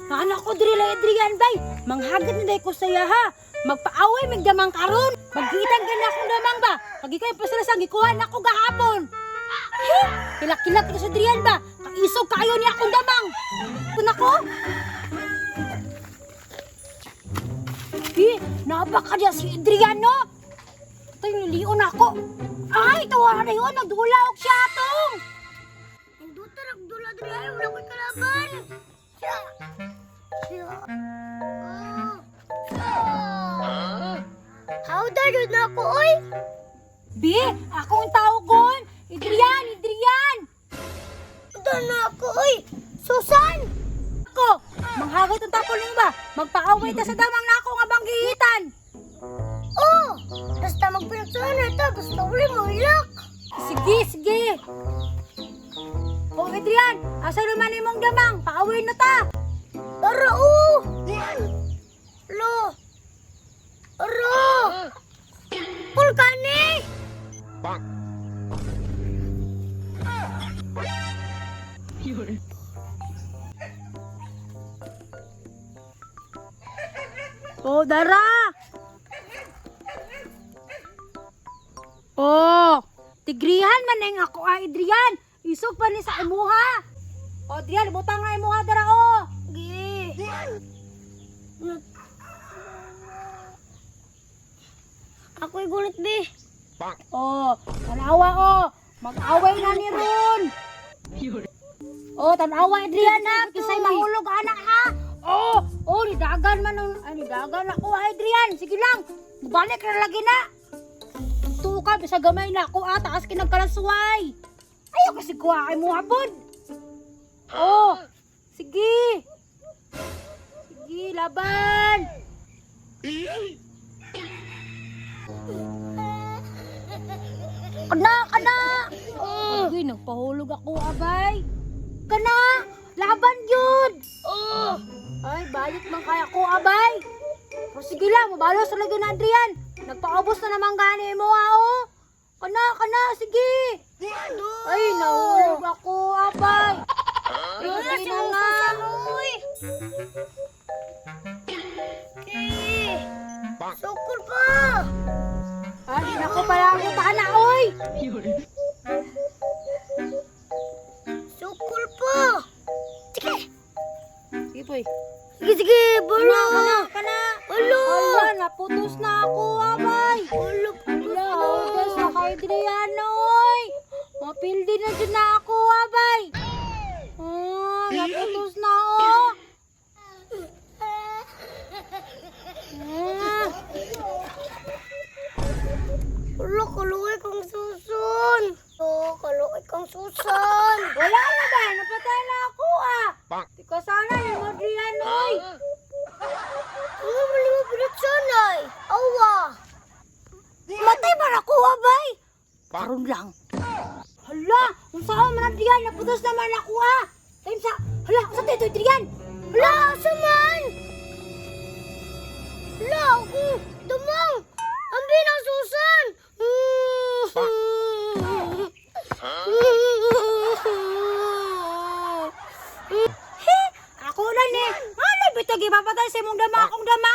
Paano ko diri lay Adrian bay? Manghagat na day ko saya ha. Magpaaway migdamang karon. Maggitan ka na akong damang ba? Pag ikaw pasalasan gikuha na ako gahapon. He, kilak-kilak ka sa Adrian ba? Kaisog kaayo niya akong damang. Kun ako? Hi, napaka niya si Adrian no? Ito yung nilion ako. Ay, tawa na yun. Nagdula og siya atong. Hinduta nagdula diri ay wala ko'y kalaban. Siya. Siya. Oh. How dare you na ako oy? Bi, akong tawagon. Adrian, Adrian! Unta na ako oy. Susan! Ako, manghagot ang tapon nimo ba? Magpaaway ta sa damang nako nga banggihitan. Oh! Basta magpinagsuhan na ito, basta uli mo ilak. Sige, sige. O Adrian, asa naman imong damang? Paaway na ta. Tara oh! Lo! Aro! Pulkani! O, dara. Oh, tigrihan man na yung ako, ah, Adrian. Isog pa ni sa imuha. O, Adrian, butang na imuha dara, oh. Gi! Ako'y gulit, be. Oh, tanawa oh. Mag-away na ni Ron. Oh, tanawa Adrian ha, kisay mahulog anak ha. Oh, oh, nidagan man nun. Ay, nidagan ako ah, Adrian. Sige lang. Balik na lagi na. Tuka bisa gamay na ako ah, taas kinagkalasway. Ayaw kasi kuha ay mo habod. Oh, sige. Sige, laban. Kana, kana. Uy, nagpahulog ako, abay. Kana, laban yun. Oh! Ay, balik man kaya ko, abay. O sige lang, mabalos talaga na, Adrian. Nagpaubos na naman gani mo, ha, oh. Kana, kana, sige. Ay, nahulog ako, abay. Ay, Wala sige si na nga. Susan, oy! Gi! Sukol pa! Ay, naku pala ako na, oy. Sukol pa! Sige! Sige, boy. Sige, sige! Kana, Bala! kana, kana. Alo! Hala, naputos na ako, abay. Alo! Hala, hugas na kay Adriano, oy. Mapildi na dyan na ako, abay. Ah, naputos na, oh. Ah, Alo, kaluoy kang Susan! Oh, kaluoy kang Susan! wala na ba? Napatay na ako, ah. Di ko sana yung Adriano, oy. Ano mali mo pinagsanay? Awa! Matay ba na ako, abay? Karon lang. Hala, kung saan man Adrian, naputos naman ako, ah. Time sa, hala, sa ito, Adrian. Hala, asa man? Hala, ako! Dumang! Ang binang Susan! He, ako na ni. Ano bitog ipapatay sa imong dama akong damang?